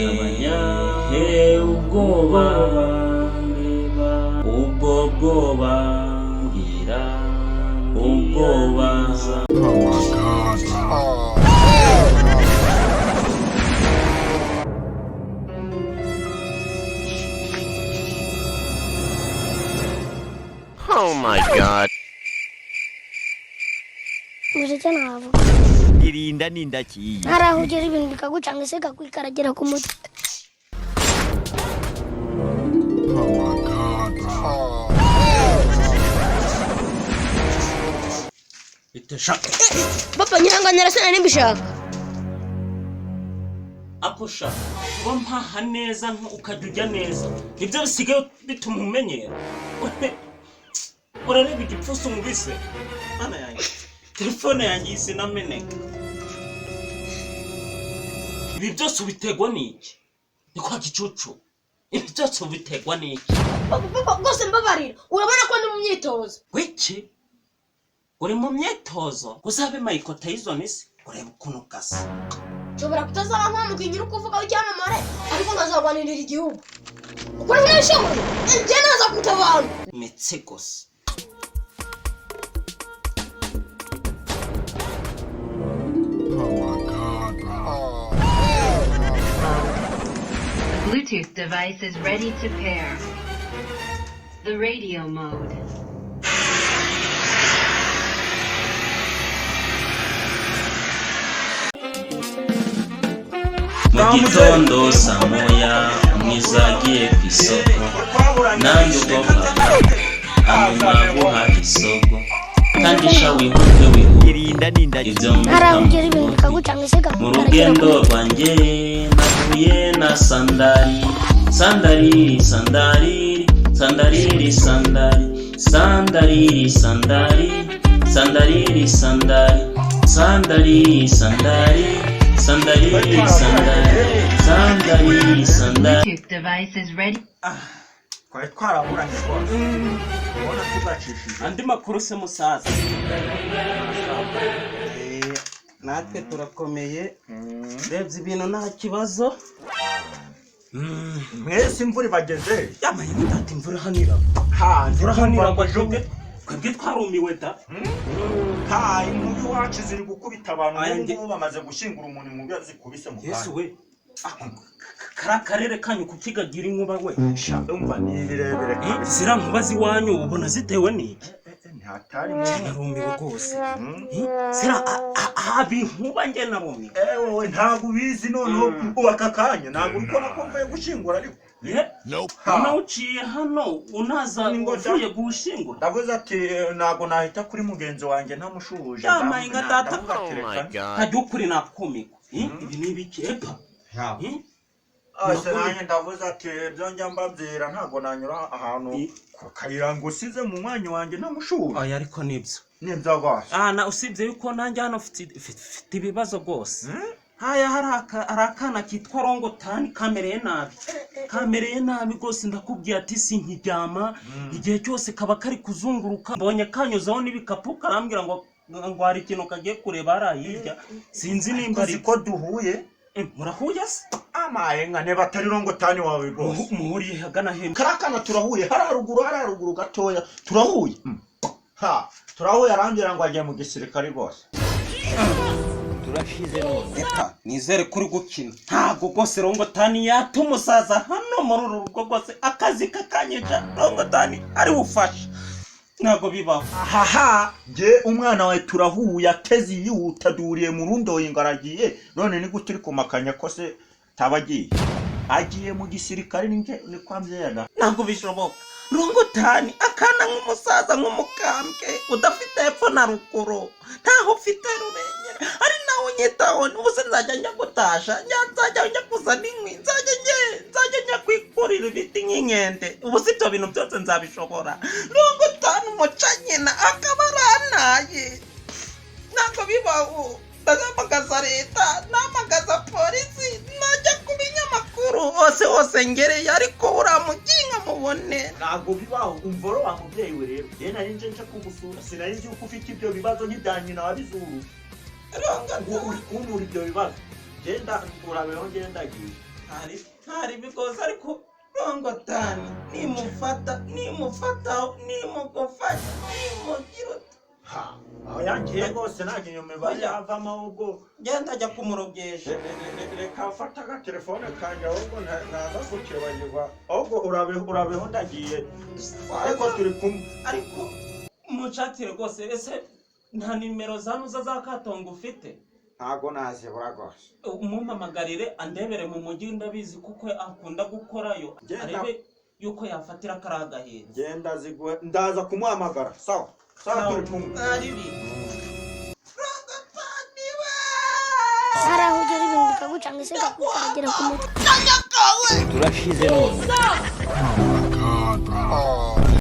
Gabanya he ubwoba, ubwo bwoba mbwira ubwoba. Oh my God, bro. Oh my God. Gusa icyo navuga, Irinda n'indakiye. hari aho ugera ibintu bikagucanga ese kakwikaragira ku mutwe. Oh my God, bro. Bitesha. Papa, nyiranganira se nari mbishaka. Ako sha, kuba mpaha neza ukajya ujya neza nibyo bisigaye bituma umenyera. Urareba igipfusi umubise. Mana yanjye, telefone yanjye ihise inameneka. Ibi byose ubiterwa n'iki? Ni kwa gicucu. Ibi byose ubiterwa n'iki? Papa, papa, rwose mbabarira, urabona ko ndi mu myitozo. Wiki uri mu myitozo? Uzabe Michael Tyson se, urebe ukuntu gasa. Nshobora kutazaba nka uri kuvuga w'icyamamare, ariko nkazarwanirira igihugu kuko ntabishoboye njye naza kuta abantu. Imitsi gusa. Oh my God, bro. The Bluetooth device is ready to pair. The radio mode. Mu gitondo saa 1, umwiza agiye ku isoko, nanjye ubwo papa hanyuma guhaha isoko, kandi sha wihute wihute. Irinda n'indakiye. Ibyo Hari aho ugera ibintu mbi bikagucanga ese mu kakwikaragira ku rugendo mutwe. Rwanjye nahuye na sandari, sandari, sandari, sandariri, sandari, sandariri, sandari, sandariri, sandari, sandari, sandari, sandariri, sandari, sandari, sandari. Bluetooth device is ready. Twari twaraburanye rwose, ubona tugacishije. Andi makuru se, musaza? Natwe turakomeye, urebye ibintu nta kibazo. Mwese imvura ibageze? Yamaye n'indata, imvura hano iragwa. Ha. Imvura hano iragwa. Ejo Twebwe twarumiwe da. Ha, inkubi iwacu ziri gukubita abantu. Aya Ubu ngubu bamaze gushyingura umuntu, inkubi zikubise mu Yesu kanya. we! Ako kariya karere kanyu kukigagira inkuba we! Sha, umva, ni birebire kabisa. Ziriya nkuba z'iwanyu ubona zitewe n'iki? Ntihatari. Narumiwe rwose. Ziriya haba inkuba, njye narumiwe. Ewe, ntabwo ubizi noneho ubu aka kanya ntabwo uri kubona ko mvuye gushyingura ariko. Ye, noneho uciye hano unaza Ni ngombwa. uvuye gushingura? Ndavuze ati ntabwo nahita kuri mugenzi wanjye ntamushuhuje. Yamaye nka data. Ndavuga ati Oh my reka God. Ntajya ukuri, nakumigwa. Ibi ni ibiki epa? Ase nanjye ndavuze ati ibyo njya mbabwira, ntabwo nanyura ahantu ku kayira ngo usize mu mwanya wanjye ntamushuhuje. Oya, ariko nibyo. Nibyo rwose. Ah, na usibye yuko nanjye hano mfite ibibazo rwose. Haya, hari akana kitwa Rongotani kamereye nabi, kamereye nabi rwose. Ndakubwiye ati sinkiryama, igihe cyose kaba kari kuzunguruka. Mbonye kanyuzeho n'ibikapu, karambwira ngo hari ikintu kagiye kureba hariya hirya, sinzi nimba Uzi ari ko duhuye? Murahuye se? Amaye nka niba atari Rongotani wawe rwose. Muhuriye hagana hema? Kariya kana turahuye hariya ruguru, hariya ruguru gatoya turahuye. Ha, turahuye, arambwira ngo agiye mu gisirikare rwose. Turashize none. Epa, nizere ko uri gukina. Ntabwo rwose Rongotani yata umusaza hano muri uru rugo rwose, akazi kakanyica, Rongotani ari bufashe, ntabwo bibaho. Ahaha, nge umwana wawe turahuye, ateze yihuta, duhuriye mu rundoyi ngo aragiye. None ni gute uri kumakanya ko se taba agiye? Agiye mu gisirikare, ninjye niko ambyera. Ntabwo bishoboka, Rongotani akana nk'umusaza, nk'umukambwe udafite epfo na ruguru, ntaho ufite rubengera, ari nawe unyitaho. Ubu se nzajya njya gutasha, nzajya njya kuzana inkwi, nzajya njya kwikurira ibiti nk'inkende? Ubu si ibyo bintu byose nzabishobora? Rongotani umuca nyina akaba arantaye, ntabwo bibaho. Ndahamagaza leta, nahamagaza polisi, najya ku binyamakuru. bizuru hose hose ngereye, ariko uriya muginga mubone. Ntabwo bibaho. Umva wa mubyeyi we rero, njye nari nje kugusura, sinari nzi yuko ufite ibyo bibazo nk'ibya nyina wa bizuru, ngo uri kuntura ibyo bibazo. Genda urabeho, ngenda agiye. Ntari ntari bigoze, ariko Rongotani nimufata, nimufataho, nimugufata, nimugira uti. Ha, aho yangiye rwose ntabwo iyo mibare yavamo ahubwo. Genda ajya kumurogesha. Reka mfate agatelefone kanjye ahubwo ntaza kukibagirwa. Ahubwo urabeho, urabeho, ndagiye, ariko turi kumwe. Ariko muncatire rwose, ese nta nimero za nuza za Katongo ufite? Ntabwo nazibura rwose. Umumpamagarire andebere mu mujyi, ndabizi kuko akunda gukorayo. Genda. Arebe yuko yafatira kariya gahinda. Genda ziguhe, ndaza kumuhamagara. Sawa sawa, turi kumwe. Aribi. Hari aho ugera ibintu bikagucanga, ese bikakugera ku mutwe. Turashize none.